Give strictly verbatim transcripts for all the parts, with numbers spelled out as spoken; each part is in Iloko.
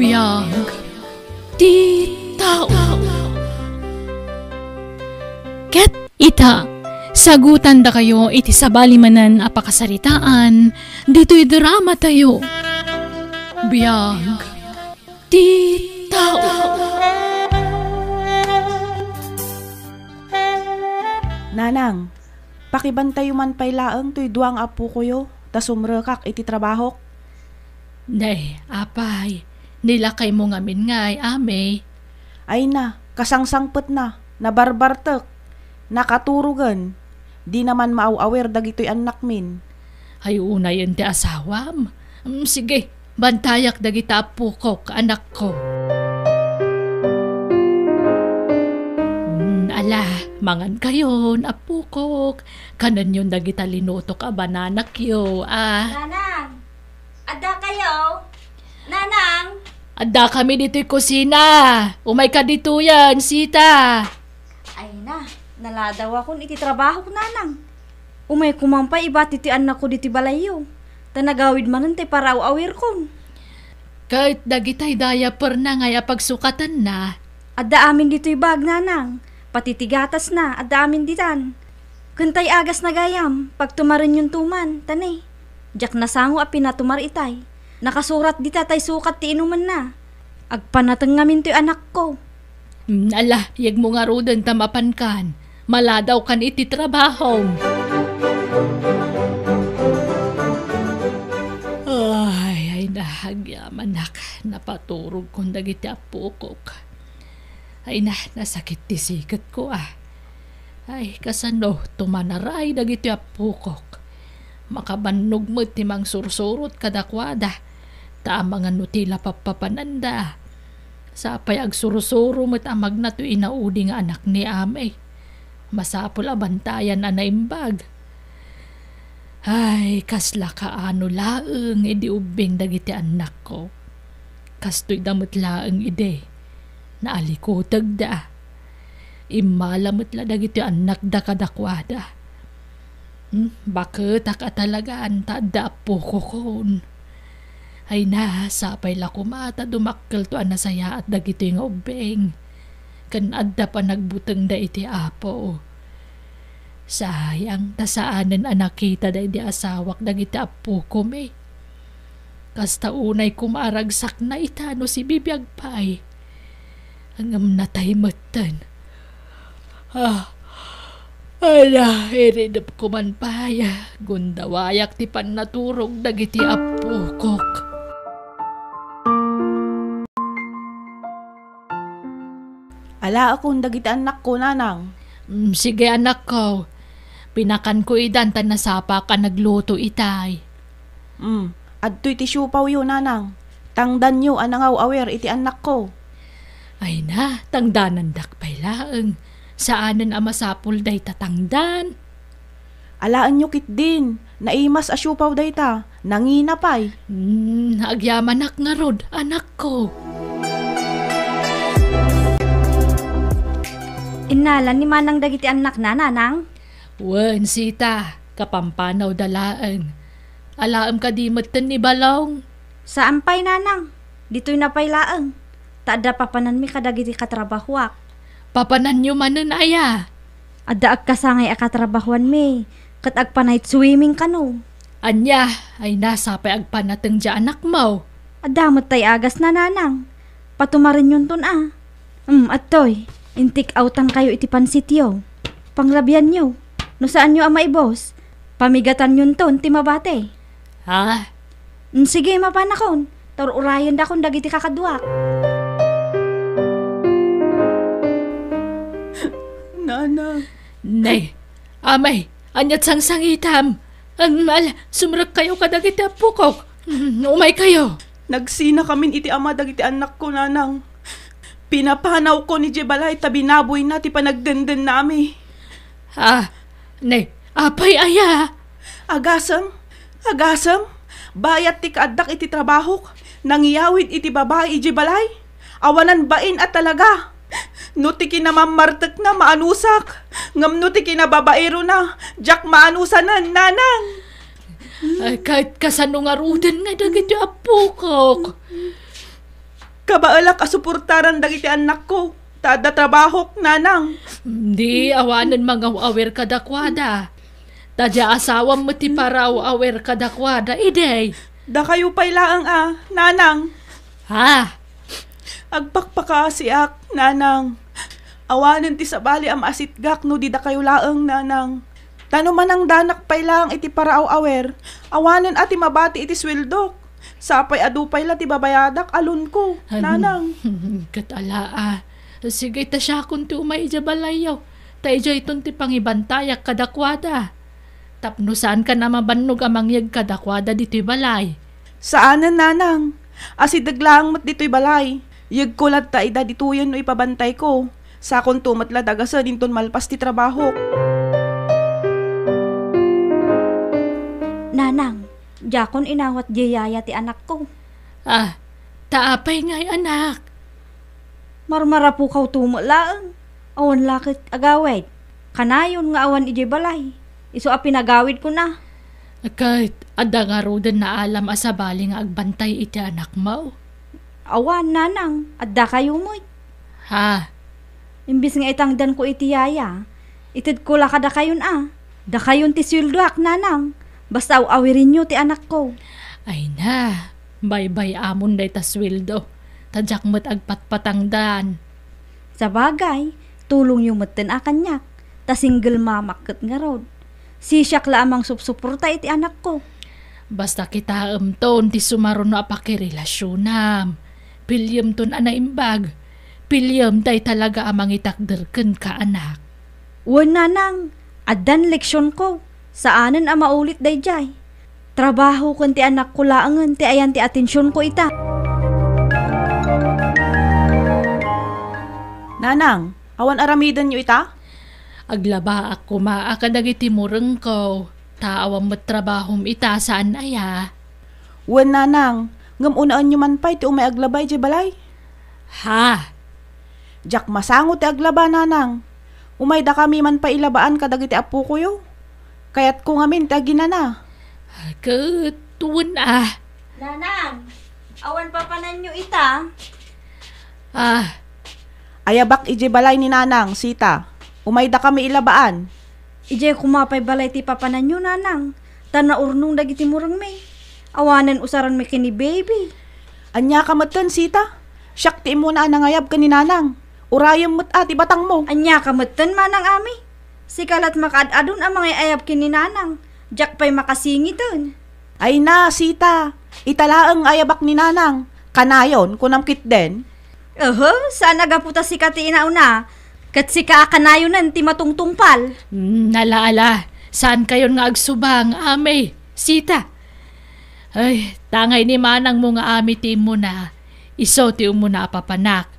Biag ti tao. Ket ita, sagutandakayo iti sabali manen a pakasaritaan ditoy dramatayo. Biag ti tao. Nanang, pakibantayo man pay laeng toy dua nga appokoyo, ta sumrekak iti trabahok. Nay, apay, ni lakaymo ngamin ngay, Amey? Ay na, kasangsangpetna, nabarbartek, nakaturogen, dina man maaw-awir dagitoy annakmin. Ay, unayen ti asawam. Mm, sige, bantayak dagita appokok, anakko. Mm, ala, mangankayon, appokok. Kanenyon dagita linutok a bananakyo, a. Nanang, adda kayo? Nanang! Adda kami ditoy kusina. Umayka ditoyen, Sita. Ay na, naladawakon iti trabahok, Nanang. Umayko man pay ibat iti annakko ditoy balayyo, ta nagawid manen ti paraaw-awirkon. Ket dagitay diaperna ngay a pagsukatanna. Adda amin ditoy bag, Nanang. Pati ti gatasna, adda amin ditan. Ken tay agasna gayam, pagtumarenyonto man, ta ne, diak nasango a pinatumar itay. Nakasurat dita tay sukat ti inumenna. Agpanateng ngamin toy anakko. Mm, ala, yegmo ngaruden ta mapankan. Maladawkan iti trabahom. Ay, ay, na, agyamanak. Napaturogkon dagiti appokok. Ay na, nasakit ti siketko, a. Ay, kasano, tumanaray dagiti appokok. Makabannog met ti mangsursurot kadakuada, ta amangan no ti la pappapananda. Sapay agsursuro met a magna toy inaudi nga anak ni Amey. Masapul a bantayan a naimbag. Ay, kasla kaano laeng idi ubbing dagiti annakko. Kastoyda met laeng idi. Naalikutegda. Immala met la dagiti annakda kadakuada. Hmm, baketak a talagan ta adda appokokon. Ay na, sapay la koma ta dumakkelto a nasayaat dagitoy nga ubbing. Ken adda panagbutengda iti Apo. Sayang ta saanen a nakita daydi asawak dagiti appokom, e. Kasta unay koma a ragsakna ita no sibibiag pay. Ngem natay metten. Ah, ala, iridepko man pay. Gundawayak ti pannaturog dagiti appokok. Alaekon dagiti annakko, nanang. Mm, sige, anakko. Pinakanko idan ta nasapak a nagluto itay. Mm, adtoy ti siopawyo, nanang. Tangdanyo a nangaw-awir iti annakko. Ay na, tangdanandak pay laeng. Saanen a masapul dayta tangdan. Alaenyo ketdin, naimas a siopaw dayta, nangina pay. Hmm, agyamanak ngarud, anakko. Innalan ni manang dagiti annakna, nanang? Wen, sita, kapampanawda laeng. Alaem kadi metten ni Balong? Saan pay, nanang. Ditoyna pay laeng. Ta adda papananmi kadagiti katrabahoak. Papananyo manen aya? Adda agkasangay a katrabahoanmi, ket agpa-night swimming kano. Ania, ay nasa pay agpanateng diay anakmo? Adda met tay agasna, nanang. Patumarenyonton a. Hmm, adtoy, intik-awtankayo iti pansityo. Pangrabianyo. No saanyo a maibus, pamigatanyonton ti mabati. Ha? Mm, sige, mapanakon. Ta ur-urayendakon dagiti kakaduak. Nana. Nay, amay, aniat sangsangitam? An-, al-, sumrekkayo kadagiti appokok. Mm, umaykayo. Nagsinakamin iti ama dagiti annakko, nanang. Pinapanawko idiay balay ta binaboyna ti panagdendennami. Ah, ne, apay aya? Agasem, agasem, bayat ti kaaddak iti trabahok, nangiyawid iti babai idiay balay. Awanan bain a talaga. No ti kinamammartekna maanusak, ngem no ti kinababairona, diak maanusanen, nanang. Ay, ket kasano ngaruden nga dagiti appokok? Kabaelak a suportaran dagiti annakko, ta adda trabahok, nanang. Di, awanen mangaw-awir kadakuada. Ta diay asawam met ti paraw-awir kadakuada, idi. Dakayo pay laeng a, nanang. Ha? Agpakpakaasiak, nanang. Awanen ti sabali a maasitgak no di dakayo laeng, nanang. Ta no manangdanak pay laeng iti paraw-awir, awanen a ti mabati iti sueldok. Sapay adu pay la ti babayadak a loanko, nanang. Ket ala a. Sige, ta siakon ti umay idiay balayyo. Ta idiayton ti pangibantayak kadakuada. Tapno saankan a mabannog a mangyeg kadakuada ditoy balay. Saanen, nanang. Asideg laeng met ditoy balay. Yegko latta ida ditoyen no ipabantayko. Sakonto met la dagasen inton malpas ti trabahok. Nanang, diakon inawat diay yaya ti anakko. Ah, ta apay ngay, anak? Marmarapukawto met laeng. Awan la ket agawid. Kanayon nga awan idiay balay. Isu a pinagawidkon a. Ket adda ngaruden naalam a sabali nga agbantay iti anakmo? Awan, nanang. Addakayo met. Ha? Imbes nga itangdanko iti yaya, itedko la kadakayon a. Dakayon ti sueldoak, nanang. Basta aw-awirenyo ti anakko. Ay na, baybay-amon dayta sueldo. Ta diak met agpatpatangdan. Sabagay, tulongyo metten a kaniak. Ta single mamak ket ngarud. Sisiak la a mangsupsuporta iti anakko. Basta kitaemton ti sumaruno a pakirelasionam. Piliyemton a naimbag. Piliyem dayta talaga a mangitakder kenka, anak. Wen, nanang, addan leksionko. Saanen a maulit daydiay. Trabaho ken ti anakko laengen ti ayan ti atensionko ita. Nanang, awan aramidenyo ita? Aglabaak koma a kadagiti murengko, ta awan met trabahom ita, saan aya? Wen, nanang, ngem unaenyo man pay ti umay aglaba idiay balay. Ha? Diak masango ti aglaba, nanang. Umaydakami man pay ilabaan kadagiti appokoyo. Kayatko ngamin ti aginana. Ket wen a. Nanang, awan papananyo ita? Ah. Ayabak idiay balay ni Nanang, Sita. Umaydakami ilabaan. Idiay koma pay balay ti papananyo, Nanang. Ta naurnong dagiti murengmi. Awanen usaranmi ken ni Baby. Ania ka metten, Sita? Siak ti immuna a nangayab ken ni Nanang. Urayem met a ti batangmo. Ania ka metten, Manang Ami? Sika lat makaad-adun a mangay-ayab ken ni Nanang. Diak pay makasingiten. Ay na, Sita. Ita laeng nga ayabak ni Nanang. Kanayon, kunam ketdin. Oho, saan a gapu ta sika ti inauna. Ket sika a kanayonen ti matungtungpal. Mm, ala, ala. Saankayon nga agsubang, Ami. Sita. Ay, tangay ni manangmo nga Ami ti immuna. Isu ti umuna a papanak.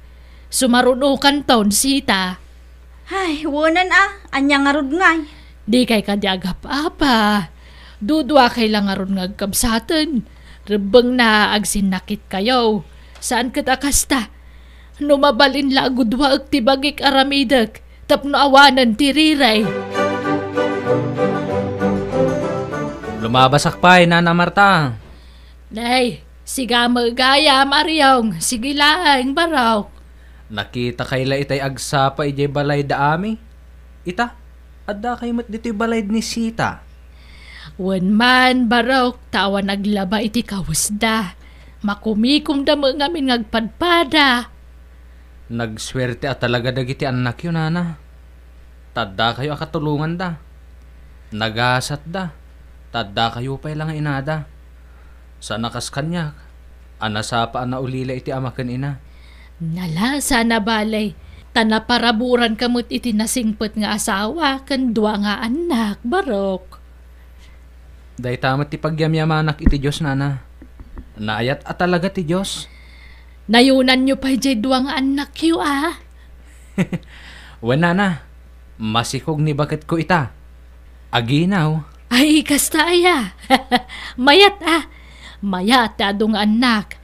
Sumarunokanton, Sita. Ay, wenen a. Ania ngarud ngay? Dikay kadi agap-apa. Duduakay la ngarud nga agkabsaten. Rebbengna, agsinnakitkayo. Saan ket a kasta? No mabalin la a guduaek ti bagik aramidek tapno awanen ti rirey. Lumabasak pay, Nana Marta. Nay, siga met gayam, Ariong. Sige laeng, Barok. Nakitakay la itay agsapa idiay balay da Ami. Ita, addakay met ditoy balay ni Sita. Wen man, Barok, ta awan aglaba iti kawesda. Makumikomda met ngamin nga agpadpada. Nagsuerte a talaga dagiti annakyo, Nana. Ta addakayo a katulonganda. Nagasatda. Ta addakayo pay la nga inada. Saan a kas kaniak a nasapa a naulila iti ama ken ina. Nalasa na balay, ta naparaburanka met iti nasingpet nga asawa ken dua nga annak, Barok. Dayta met ti pagyamyamanak iti Dios, Nana. Naayat a talaga ti Dios. Nayunanyo pay diay dua nga annakyo, a? Wen, Nana, masikog ni baketko ita. Aginaw. Ay, kasta aya. Mayat, a. Mayat ti adu nga annak.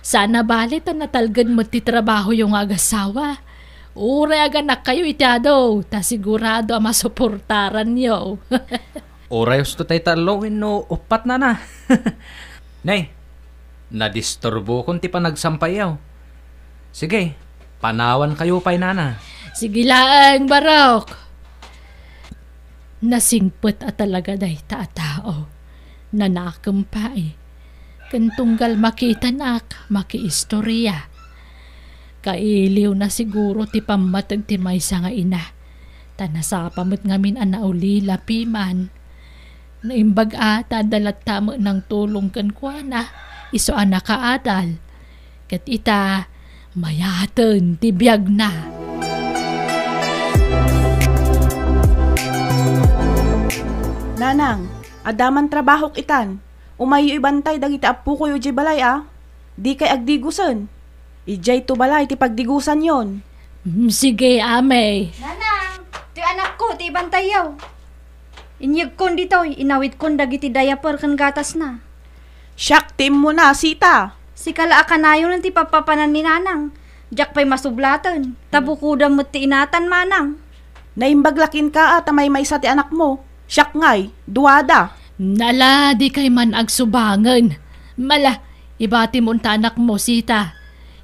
Saan a bale ta natalged met ti trabahoyo nga agasawa. Uray aganakkayo iti adu, ta sigurado a masuportaranyo. Uray husto tay tallo wenno uppat, Nana. Nay, nadisturbokon ti panagsampayyo. Sige, panawankayo pay, nana. Sige laeng, Barok. Nasingpet a talaga dayta a tao. Nanakem pay. Ken tunggal makitanak, makiistoria. Kailiwna siguro ti pammateg ti maysa nga ina. Ta nasapa met ngamin a naulila piman. Naimbag a ta adda latta met nangtulong kenkuana, isu a nakaadal. Ket ita, mayaten ti biagna. Nanang, adda man trabahok itan. Umayyo ibantay dagiti appokoyo idiay balay a. Dikay agdigusen. Idiay to balay ti pagdigusanyon. Mm, sige, amay. Nanang, ti anakko, ti ibantayyo. Inyegkon ditoy, inawidkon dagiti diaper ken gatasna. Siak ti immuna, Sita. Sika la a kanayon ti pappapanan ni Nanang. Diak pay masublaten. Ta bukodam met ti inatan, manang. Naimbag la kenka a ta maymaysa ti anakmo. Siak ngay, duada. Nala, dikay man agsubangen. Mala, ibatimon ta anakmo, Sita.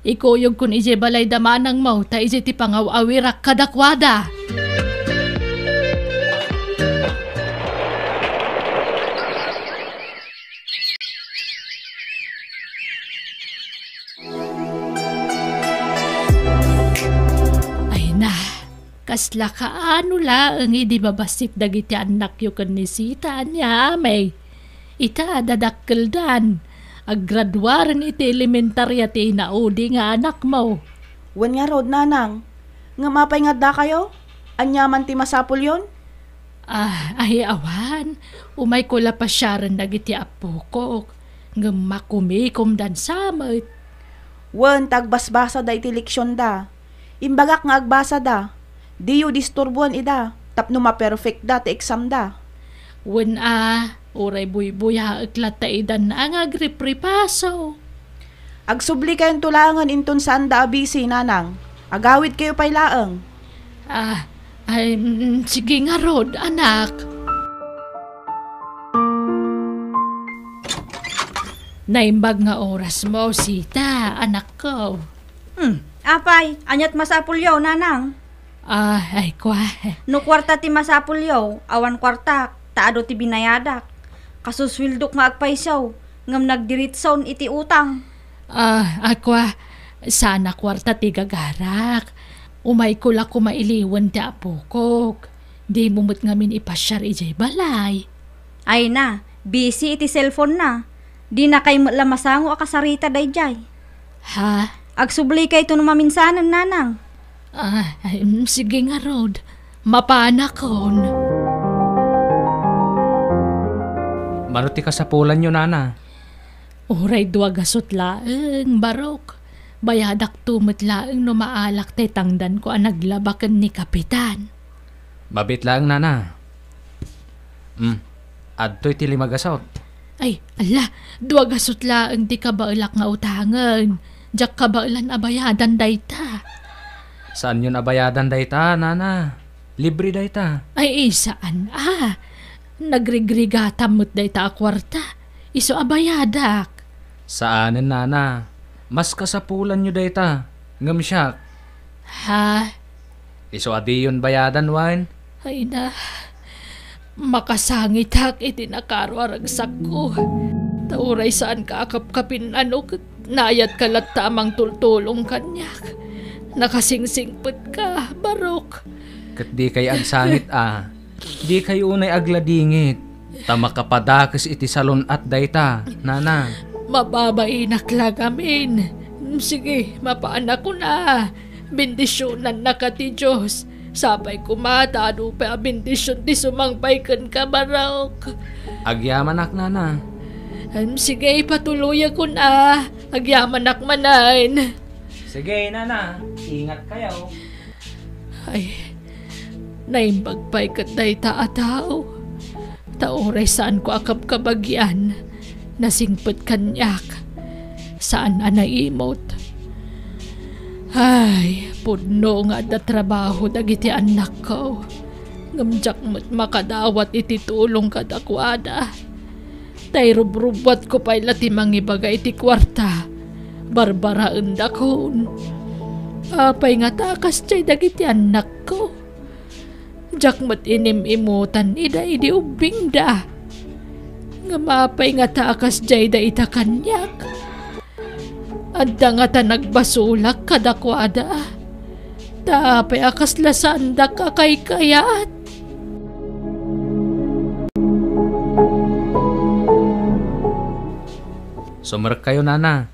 Ikuyogkon idiay balay da manangmo, ta idiay ti pangaw-awirak kadakuada. Ay na, kasla kaano laeng idi mabassit dagiti annakyo ken ni Sita, ania, amay? Ita, dadakkeldan. Aggraduaren iti elementaria ti inaudi nga anakmo. Wen ngarud, nanang. Ngem apay nga addakayo? Ania man ti masapulyon? Ah, ay, awan. Umayko la pasiaren dagiti appokok. Ngem makumikomdan sa met. Wen, ta agbasbasada iti leksionda. Imbagak nga agbasada. Diyo disturbuen ida, tapno maperfectda ti examda. Wen a, uray buybuyaek latta idan a nga agripripaso. Agsublikayonto laengen inton saanda a busy, nanang. Agawidkayo pay laeng. Ah, ay, mm, sige ngarud, anak. Naimbag nga orasmo, Sita, anakko. Hmm, apay, ania't masapulyo, nanang? Ah, ay, kwa. No kuarta ti masapulyo, awan kuartak, ta adu ti binayadak. Kasusweldok nga agpayso, ngem nagdiritson iti utang. Ah, ay, kwa, saan a kuarta ti gagarak. Umayko la koma iliwen ti apokok. Dimo met ngamin ipasiar idiay balay. Ay na, busy iti cellphone na. Dinakay met la masango a kasarita daydiay. Ha? Agsublikayto no maminsanen, nanang. Ah, ay, mm, sige ngarud. Mapanakon. Mano ti kasapulanyo, nana? Uray dua gasut laeng, Barok. Bayadakto met laeng no maalak tay tangdanko a naglaba ken ni Kapitan. Mabiit laeng, nana. Hmm, adtoy ti lima gasut. Ay, ala, dua gasut laeng ti kabaelak nga utangen. Diak kabaelan a bayadan dayta. Saanyon a bayadan dayta, nana? Libre dayta. Ay, saan a. Nagrigrigatam met dayta a kuarta. Isu a bayadak. Saanen, nana. Mas kasapulanyo dayta. Ngem siak. Ha? Isu a diyon bayadan, wen? Ay na, makasangitak iti nakaro a ragsakko. Ta uray saanka a kapkapin-ano ket nayatka latta a mangtultulong kaniak. Nakasingsingpetka, Barok. Ket dikay agsangit a. Dikay unay agladingit, ta makapadakes iti salun-at dayta, nana. Mababainak la ngamin. Sige, mapanakon a. Bendisionannaka ti Dios. Sapay koma ta adu pay a bendision ti sumangpay kenka, Barok. Agyamanak, nana. Em, sige, patuloyakon a. Agyamanak manen. Sige, nana. Ingat kayo. Ay, naimbag pay ket dayta a tao. Ta uray saanko a kabkabagian, nasingpet kaniak. Saan a naimot. Ay, pudno nga adda trabaho dagiti annakko. Ngem diak met makadawat iti tulong kadakuada. Ta irubrubbuatko pay la ti mangibaga iti kuarta. Barbaraendakon. Apay ngata a kasdiay dagiti annakko? Diak met inim-imutan ida idi ubbingda. Ngem apay ngata a kasdiayda ita kaniak? Adda ngata nagbasolak kadakuada? Ta apay a kasla saandak a kaykayat? Sumrekkayo, nana.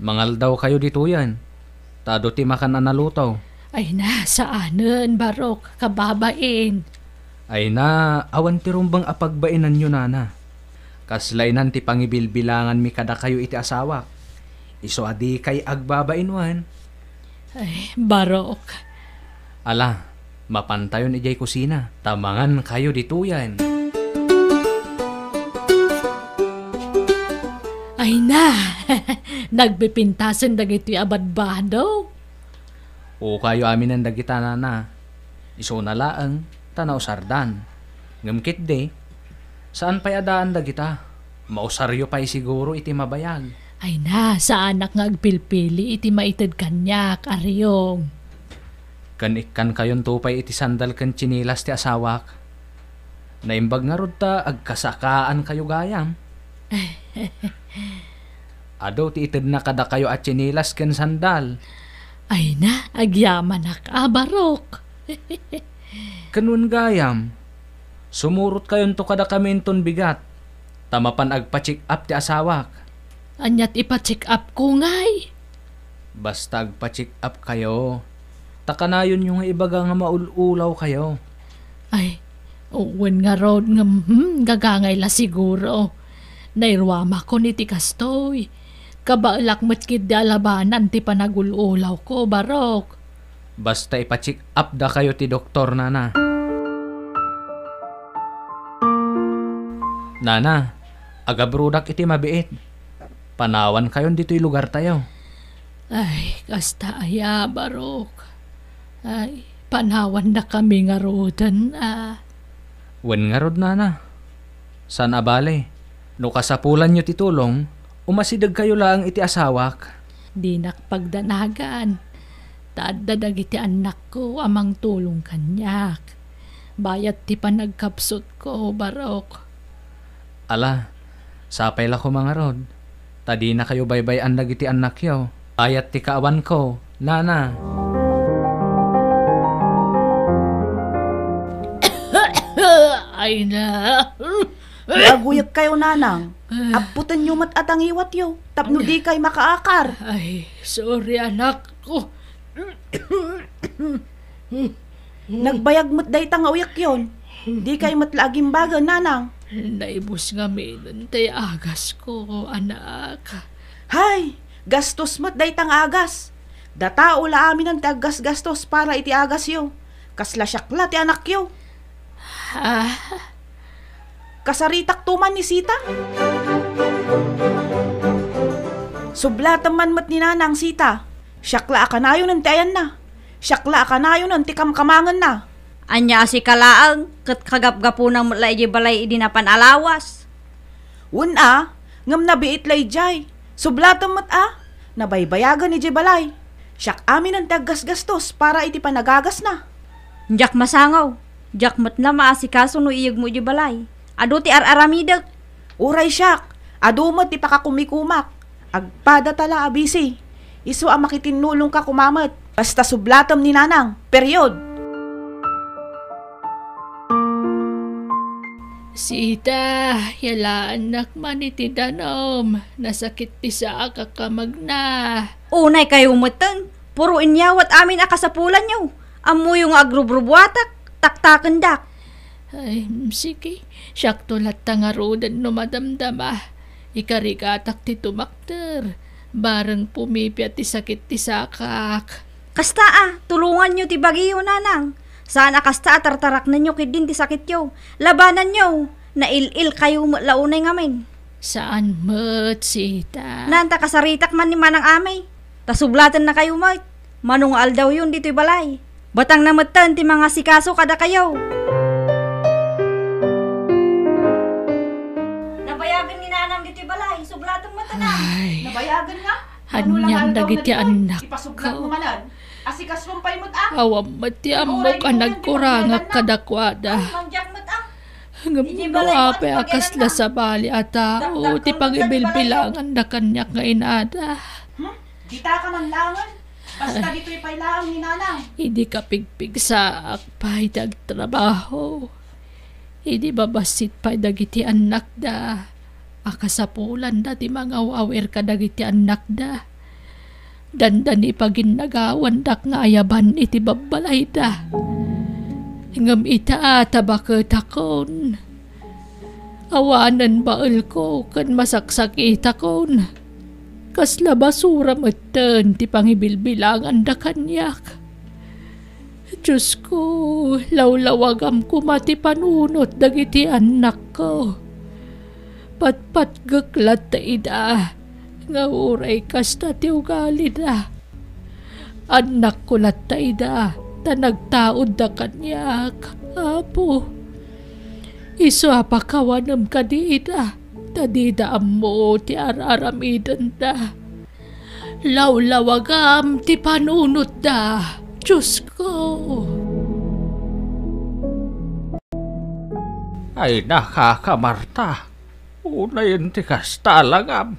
Mangaldawkayo ditoyen. Ta adu ti makan a naluto. Ay na, saanen, Barok, kababain. Ay na, awan ti rumbeng a pagbainanyo, nana. Kasla inan ti pangibilbilanganmi kadakayo iti asawak. Isu a dikay agbabain wen. Ay, Barok. Ala, mapantayon idiay kusina, ta mangankayo ditoyen. Ay na, nagpipintasen dagitoy a badbado. Ukayo aminen dagita, nana. Isuna laeng, ta nausardan. Ngem ketdi, saan pay a daan dagita. Mausaryo pay siguro iti mabayag. Ay na, saanak nga agpilpili iti maited kaniak, Ariong. Ken ikkantayonto pay iti sandal ken tsinelas ti asawak. Naimbag ngarud ta agkasakaankayo gayam. Adu ti itedna kadakayo a tsinelas ken sandal. Ay na, agyamanak a, Barok. Ken wen gayam, sumurotkayonto kadakami inton bigat, ta mapan agpa-check up ti asawak. Ania ti ipa-check up ko ngay? Basta agpa-check up kayo, ta kanayonyo nga ibaga nga maul-ulawkayo. Ay, wen ngarud ngem, hmm, gagangay la siguro. Nairuamakon iti kastoy. Kabaelak met ketdi a labanan ti panagul-ulawko, Barok. Basta ipa-check up dakayo ti doktor, nana. Nana, agabrodak iti mabiit. Panawankayon ditoy lugartayo. Ay, kasta aya, Barok. Ay, panawandakami ngaruden, a. Wen ngarud, nana. Saan a bale, no kasapulanyo ti tulong, umasidegkayo laeng iti asawak. Dinak pagdanagan, ta adda dagiti annakko a mangtulong kaniak. Bayat ti panagkapsutko, Barok. Ala, sapay la koma ngarud, ta dinakayo baybay-an dagiti annakyo. Ayat ti kaawanko, nana. Ay na. Aguyekkayo, nanang. Apputenyo met a tangiwatyo, tapno dikay makaakar. Ay, sorry, anakko. Nagbayag met dayta nga uyekyon. Dikay met la agimbagen, nanang. Naibus ngamin ti agasko, anak. Hay, gastos met dayta nga agas. Datao la aminen ti aggasgastos para iti agasyo. Kasla siak la ti anakyo. Ah. Kasaritakto man ni Sita. Sublatem man met ni nanang, Sita. Siak la a kanayonen ti ayanna. Siak la a kanayonen ti kamkamangenna. Ania a sika laeng, ket kagapgapuna met la idiay balay idi napan a lawas? Wen a, ngem nabiit la idiay. Sublatem met a, nabaybayagen idiay balay. Siak aminen ti aggasgastos para iti panagagasna. Diak masangaw. Diak met la maasikaso no iyegmo idiay balay. Adu ti ar-aramidek. Uray siak, adu met ti pakakumikumak. Agpadata la a busy. Isu a makitinnulongka koma met. Basta sublatem ni nanang. Period. Sita, yalaannak man iti danum. Nasakit ti saak a kamagna. Unay kayo metten. Puro inyawat amin a kasapulanyo. Ammoyo nga agrubrubuatak, taktakendak. Ay, sige. Siakto latta ngaruden no madamdama. Ikarigatak ti tumakder. Bareng pumipia ti sakit ti sakak. Kasta a, tulonganyo ti bagiyo, nanang. Saan a kasta a tartaraknenyo ketdin ti sakityo. Labananyo. Nail-il kayo met la unay ngamin. Saan met, Sita. Naan ta kasaritak man ni Manang Amay. Ta sublatenna kayo met. Mano nga aldawyon ditoy balay. Batangna metten ti mangasikaso kadakayo. Nabayagen ni Nanang ditoy balay. Sublaten met, anak. Ay. Nabayagen nga? Anian dagiti annakko? Ipasublat mo manen. Asikasom pay met, ah. Awan met ti ammok a nagkurangak kadakuada. Ay, mangdiak met, ah. Ngem no apay a kasla sabali a tao ti pangibilbilanganda kaniak nga inada. Hmm? Dita ka man laengen. Basta ditoy pay laeng ni Nanang. Idi kapigpigsaak pay ti agtrabaho, idi babassit pay dagiti annakda a kasapulanda ti mangaw-awir kadagiti annakda. Dandani paginnagawandak nga ayaban iti babbalayda. Ngem ita, ta baketakon, awanen baelko ken masaksakitakon. Kasla basura metten ti pangibilbilanganda kaniak. Diosko, lawlawagam koma ti panunot dagiti annakko. Patpatgek latta ida, nga uray kasta ti ugalida. Annakko latta ida, ta nagtaudda kaniak, Apo. Isu a pakawanem kadi ida, ta dida ammo ti ar-aramidenda. Lawlawagam ti panunotda, Diosko. Ay, nakakamarta. Unayen ti kasta, alagam.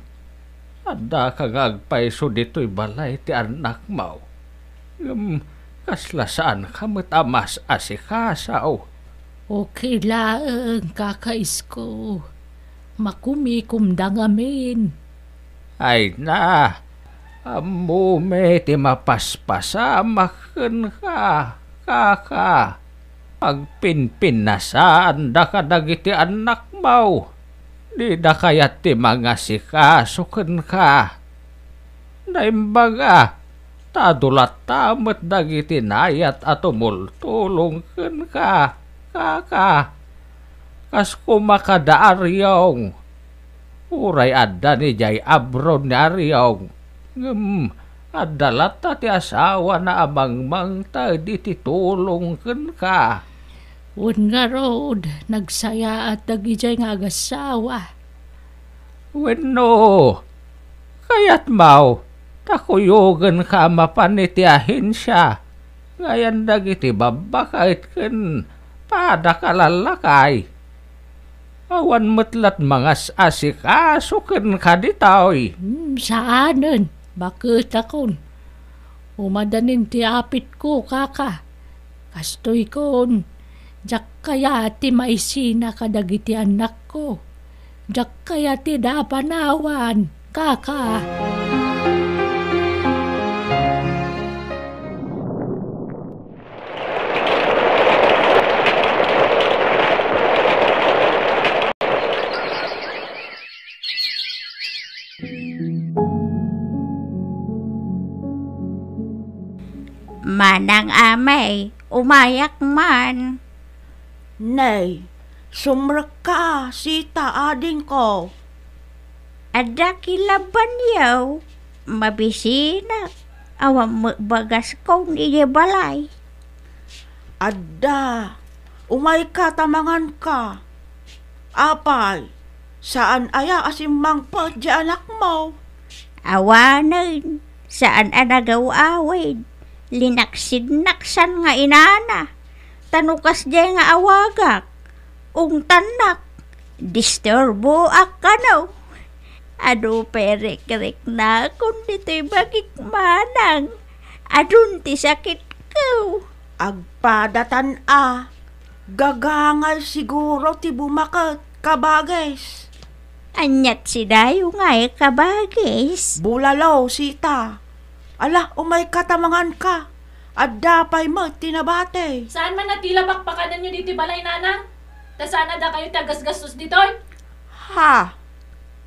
Addaka nga agpayso ditoy balay ti annakmo. Ngem kasla saanka met a mas-asikaso. Okay laeng, Kaka Isko. Makumikomda ngamin. Ay na, ammomi ti mapaspasamak kenka, Kaka. Agpinpinnasaanda kadagiti annakmo. Dida kayat ti mangasikaso kenka. Naimbag a, ta adu latta met dagiti nayat a tumultulong kenka, Kaka. Kas koma kada Ariong. Uray adda ni jay abron ni Ariong, ngem adda latta ti asawana a mangmangted iti tulong kenka. Wen ngarud, nagsayaat dagijay nga agasawa. Wenno, kayatmo ta kuyogenka a mapan iti ahensia nga ayan dagiti babbaket ken padak a lallakay? Awan met lat mangas-asikaso kenka ditoy. Hmm, saanen, baketakon. Umadanin ti apitko, Kaka. Kastoy kun, diak kayat ti maisina kadagiti annakko. Diak kayat ti da panawan, Kaka. Manang Amay, umayak man. Nay, sumrekka, sita, adingko. Adda kilabbanyo, mabisinak, awan met bagaskon idiay balay. Adda, umayka ta manganka. Apay, saan aya a simmangpet diay anakmo? Awanen, saan a nagaw-awid. Linaksidnaksan nga inana. Ta no kasdiay nga awagak, ungtannak, disturboak kano. Adu pay rikriknakon ditoy bagik manang. Adun ti sakitko. Agpadatan a. Gagangay siguro ti bumaket, kabagis. Aniat sidayo ngay, kabagis? Bulalo, sita. Ala, umayka ta manganka. Adda pay met ti nabati. Saan man a ti la pakpakanenyo ditoy balay, Nanang? Ta saan a dakayo ti agasgastos ditoy? Ha?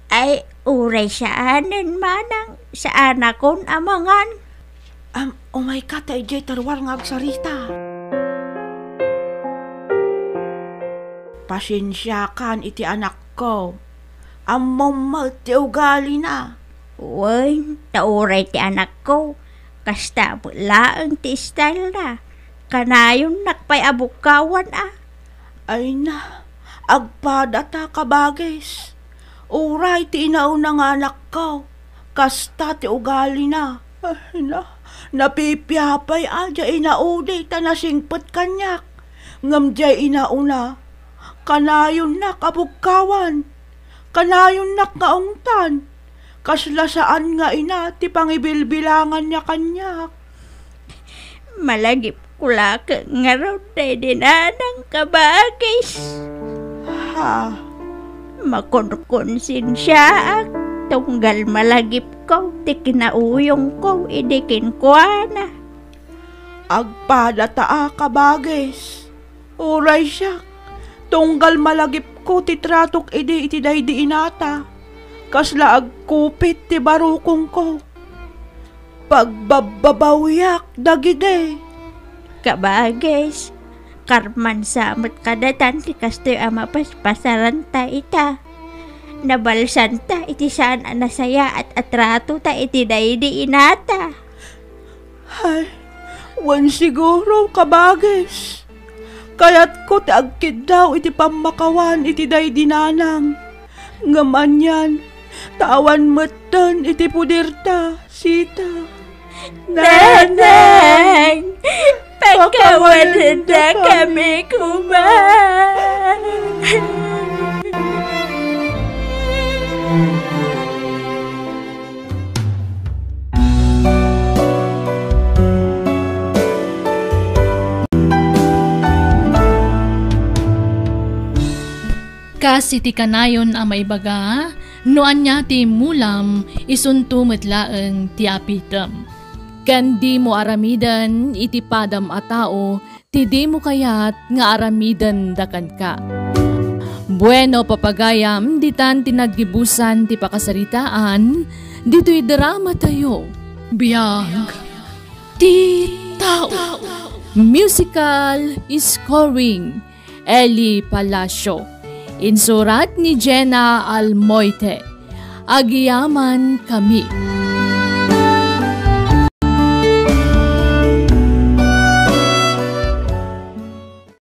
Ay, uray saanen, Manang, saanakon a mangan. Am, umayka ta idiay taruar nga agsarita. Pasensiakan iti anakko. Ammom met ti ugalina. Wen, ta uray ti anakko, kasta met laeng ti style na. Kanayonnak pay a bukkawan a. Ay na, agpadata, kabagis. Uray ti inauna nga anakko, kasta ti ugalina. Ay na, Napipia pay a diay inaudi ta nasingpet kaniak. Ngem diay inauna, kanayonnak a bugkawan. Kanayonnak nga ungtan. Kasla saan nga ina ti pangibilbilanganna kaniak. Malagipko laeng ngarud daydi nanang, kabagis. Ha? Makonkonsensiaak tunggal malagipko ti kinauyongko idi kenkuana. Agpadata a, kabagis. Uray siak, tunggal malagipko ti tratok idi iti daydi inata, kasla agkupit ti barukongko. Pagbabbabawiak dagidi. Kabagis, karman sa met kadatan ti kastoy a mapaspasaranta ita. Nabalsanta iti saan a nasayaat a tratota iti daydi inata. Ay, wen siguro, kabagis. Kayatko ti agkiddaw iti pammakawan iti daydi nanang. Ngem anian, ta awan metten iti puderta, sita. Nanang, pakawanendakami koma. Kas iti kanayon a maibaga, no ania ti immulam, isunto met laeng ti apitem. Ken dimo aramiden iti padam a tao ti dimo kayat nga aramidenda kenka. Bueno, papagayam, ditan ti naggibusan ti pakasaritaan ditoy dramatayo. Biag ti tao. Musical scoring, Eli Palacio. Insurat ni Jenna Almoite. Agyamankami.